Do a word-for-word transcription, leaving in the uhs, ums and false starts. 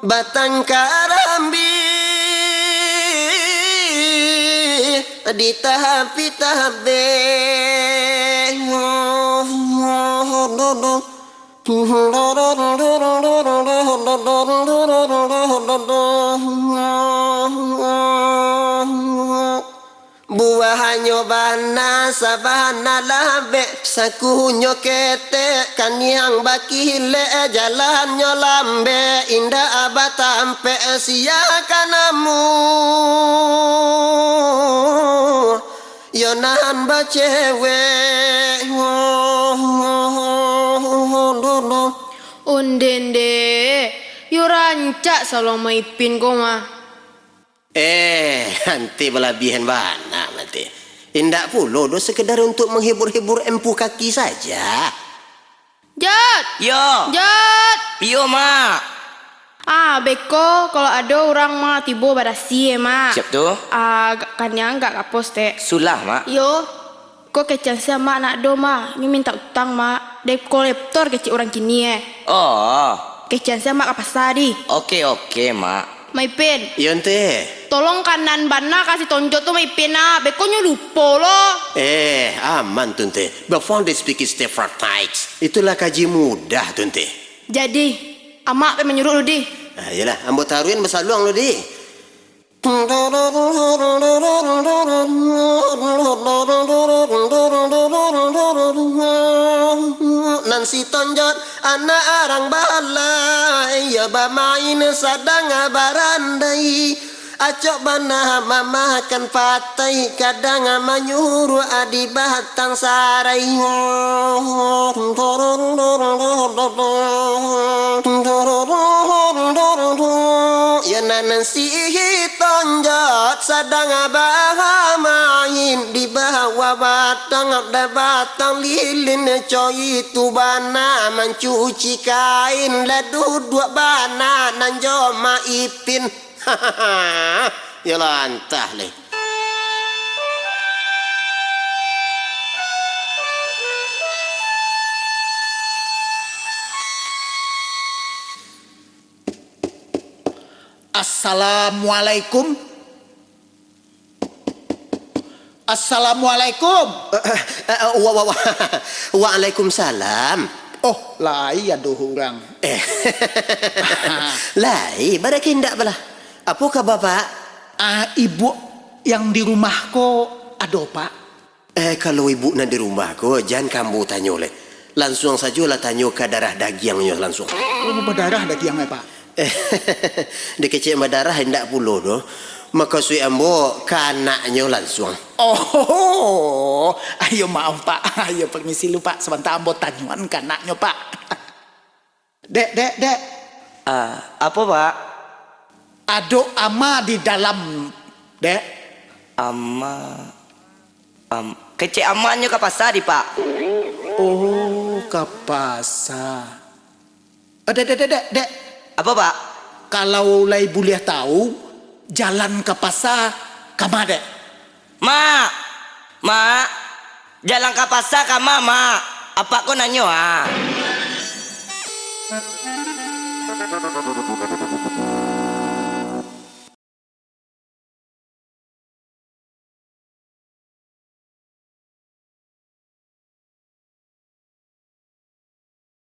Batang karambia di tapi tabeh. Buahnyo bana sabana labek, sakunyo ketek, kaniang bakilek, jalannyo lambek, indak batampek, sia ka namuah, yo nan bacewek. Onde-nde, yo rancak saluang Ma Ipin ko mah. Eh, ante balabiahan bana, ante. Indak pulo doh, sekedar untuk menghibur-hibur empu kaki saja. Jat! Yo. Jat! Iyo, Mak. Ah, beko, kalau ado urang, Mak, tibo badasi, eh, Mak. Siap tu. Ah, ga-, kaniang agak kapos, tek. Sulah, Mak. Yo. Ko kecekan sia, Mak, nak do, Mak. Nyo mintak utang, Mak. Dep kolektor kecek urang kini, eh. Oh. Kecekan sia, Mak, ka pasa, di. Oke, oke, Mak. Ma Ipin. Iyo, ante. Tolong kanan bana ka si Tonjot tu, Ma Ipin, ah. Beko nyo lupo lo. Eh, aman tu, ante. Before they speak is the first night. Itulah kaji mudah tu, ante. Jadi, Amak pai manyuruak lu, di. Ah, iyolah, ambo taruihan basaluang lu, di. Nan si Tonjot anak arang balai, iyo bamain sadang barandai. Acok bana mamakan patai, kadang manyuruak di batang sarai. Yo nan si Tonjot sadang bamain di bawah batang, da batang lilin, co itu bana mancuci kain, lah duduak bana nan jo Ma Ipin. Yo lantah lai. Assalamualaikum. Assalamualaikum. Eh, eh, eh, wa-, wa-, wa-, Waalaikumsalam. Oh, lai ado urang. Eh, lai, barakendak bala. Apo kaba, Pak? Ah, ibu yang di rumah ko ado, Pak? Eh, kalau ibu nan di rumah ko, jan ka ambo tanyo lai. Lansuang sajolah tanyo ka darah dagiangnyo lansuang. Oh, badarah dagiang, eh, Pak? Eh, dek kecek badarah indak pulo doh. Makasuik ambo ka anaknyo lansuang. Oh, ayo maaf, Pak. Ayo permisi lu, Pak. Sabanta ambo tanyoan ka anaknyo, Pak. Dek, dek, dek. Ah, apo, Pak? Ado ama di dalam, dek. Ama, am-, kecek amanyo ka pasa di, Pak. Oh, ka pasa. Eh, dek, dek, dek, dek, dek. Apo, Pak? Kalau lai buliah tahu, jalan ka pasa kama, dek? Mak! Mak! Jalan ka pasa kama, Mak? Apak ko nanyo, ah.